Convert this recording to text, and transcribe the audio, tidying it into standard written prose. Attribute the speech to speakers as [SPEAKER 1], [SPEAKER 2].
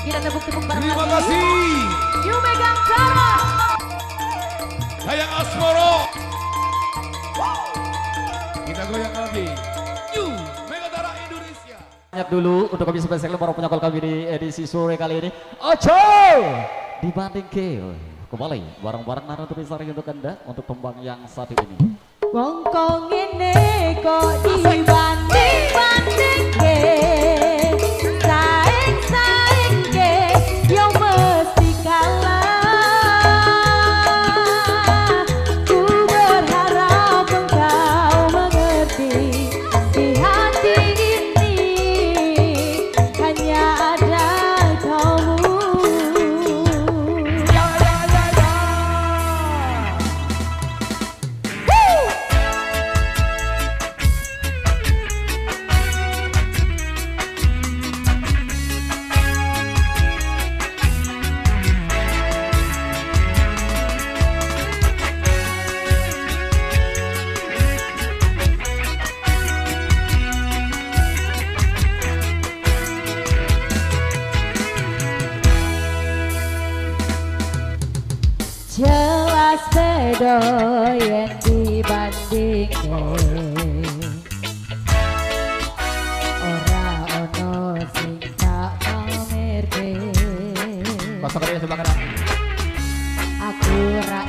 [SPEAKER 1] Kita tepuk-tepuk bareng lagi.
[SPEAKER 2] Terima kasih.
[SPEAKER 1] New Megantara.
[SPEAKER 2] Dayang Asmoro. Kita goyang lagi. New Megantara Indonesia.
[SPEAKER 3] Banyak dulu untuk kami spesial para penyokong kami di edisi sore kali ini. Ojo dibanding ke kembali bareng-bareng Nara Turisari untuk Anda untuk tembang yang satu ini.
[SPEAKER 1] Wong kok ngene kok dibanding-bandingke, saing-saingke yo mesti kalah. Ku berharap engkau mengerti, di hati ini hanya ada kamu.
[SPEAKER 2] Ya ya ya ya.
[SPEAKER 1] Jelas beda yen dibandingke, ora ono sing tak pamerke.
[SPEAKER 3] Kosong sebelah kanan.
[SPEAKER 1] Aku ra